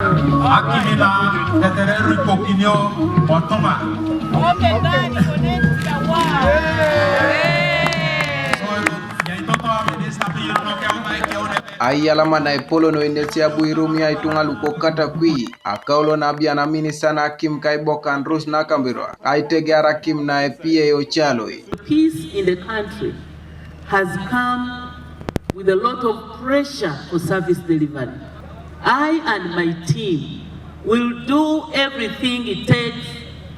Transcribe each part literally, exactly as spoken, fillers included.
Akimina tetere rikokinio botoma. Aiyalama na epolon oinesi abu irumiai ituŋa luko Katakwi, akaulo na abian aminista na akim ka ibokan Rose Nankabirwa, aitegear akim na epiai ocaloi. Peace in the country has come with a lot of pressure for service delivery. I and my team will do everything it takes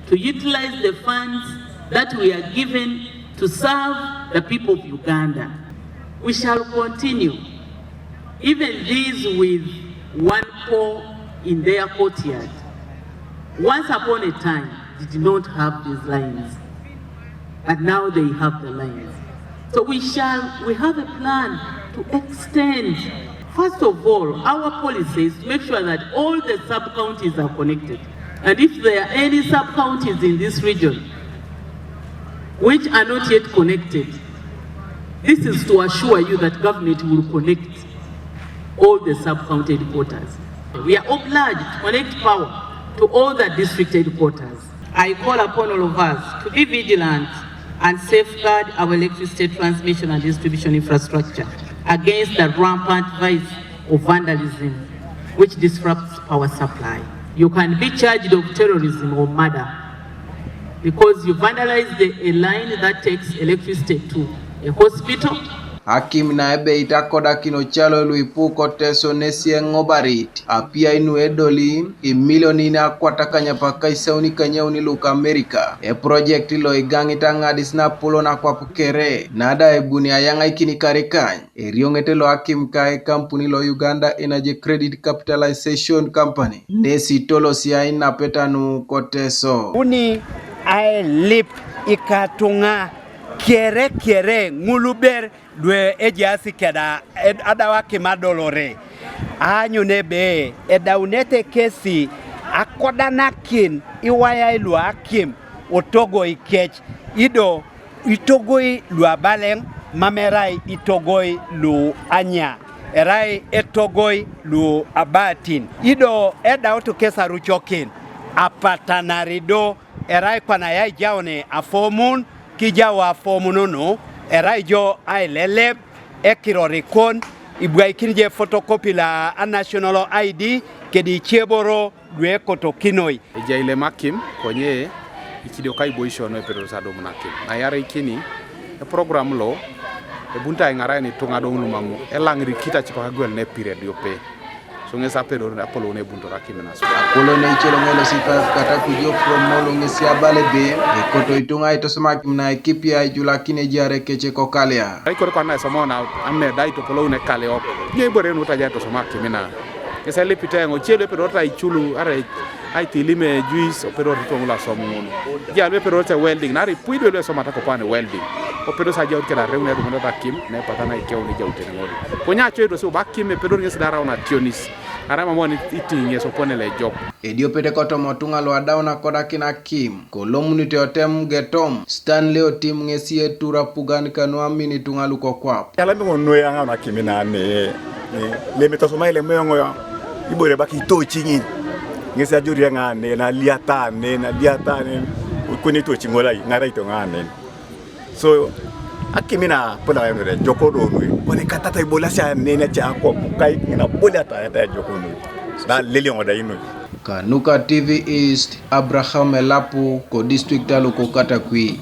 to utilize the funds that we are given to serve the people of Uganda. We shall continue, even these with one pole in their courtyard. Once upon a time, they did not have these lines, but now they have the lines. So we shall, we have a plan to extend, first of all, our policies to make sure that all the sub-counties are connected. And if there are any sub-counties in this region which are not yet connected, this is to assure you that government will connect all the sub-county headquarters. We are obliged to connect power to all the district headquarters. I call upon all of us to be vigilant and safeguard our electricity transmission and distribution infrastructure against the rampant vice of vandalism which disrupts power supply. You can be charged of terrorism or murder because you vandalized a, a line that takes electricity to a hospital. Akim na ebe itakodakin ocalo luipu ko Teso nesi eŋobarit apiai nu edoli imilionin akwatakany apaka isauni kanyauni luka Amerika. Eproject lo igaŋit aŋadis napolon akwap kere nada ebuni ayaŋaikin karikany. Erioŋet lo akim ka ekampuni lo Uganda Energy Credit Capitalization Company nesi tolosi ainapeta nu ko Teso. Uni ailip ikatuŋa kere kere ŋuluber lue ejaasi keda ed- adau akim adolore. Aanyun ebe edaunete kesi akodanakin iwayai lu akim otogoi kec, ido itogoi lu abaleŋ mam erai itogoi lu anya, erai etogoi lu abatin, ido edautu kes arucokin apatanar ido erai kwana yaijauni afomun, kijau afomun nu erai jo aileleb ekirorikon ibwaikin je photocopy la a national I D kedi icieboro luekotokinoi. Ejai lem akim konye ikidio ka iboisio nu epedorete adumun akim. Naiar ikini eprogram lo ebunit aiŋarakin ituŋa adoŋ lumamu elaŋirikit acipak agwel nepir ediope. So ŋes apedor apolou nebunitor akim na. Apolou neicoloŋ elosipar kata kujo from molo ŋesi abala ebe ekoto ituŋa aitosoma akim na ekipi aijulakin ejiare kece kokalia. Aikore kwana esomao na ameda aitopolou nekaleok. Nyo ibore nu taja aitosoma akim na? Ŋes elipit eoŋ ocie lu epedorete aiculu arai aitilim ejuis opedorete ituŋa lu asom ŋun. Ejai lu epedorete welding naarai ipu idwe lu esomata kopani welding. Opedosi ajaut keda areu na edumunete akim na epatana ikeun ejautene ŋol. Konye acoitos bobo akim epedori ŋes da arau nationis. Arai mam oni itiŋ ŋes opone lo ejok. Ediopet kotoma ituŋa lu adau nakodakin akim kolomunit otem getom Stanley Otim ŋesi etur apugan kanu amin ituŋa lukokwap. Yalami ŋo noi aŋaun akimi na ne, ne, lemi tosoma ilem eoŋ ibore bak itoci ŋin. Ŋesi ajori eoŋ ne, naliata ne, naliata ne, kuni itoci ŋol ai, ŋarai ito ŋa ne. So, akimi na pula eoŋ ne, joko do noi, kone katata iboliasi ne, ne ca kop, kai ŋina boliata eta joko noi. Na lelioŋ da inoi. Kanuka T V East, Abraham Elapu, ko district aluko Katakwi.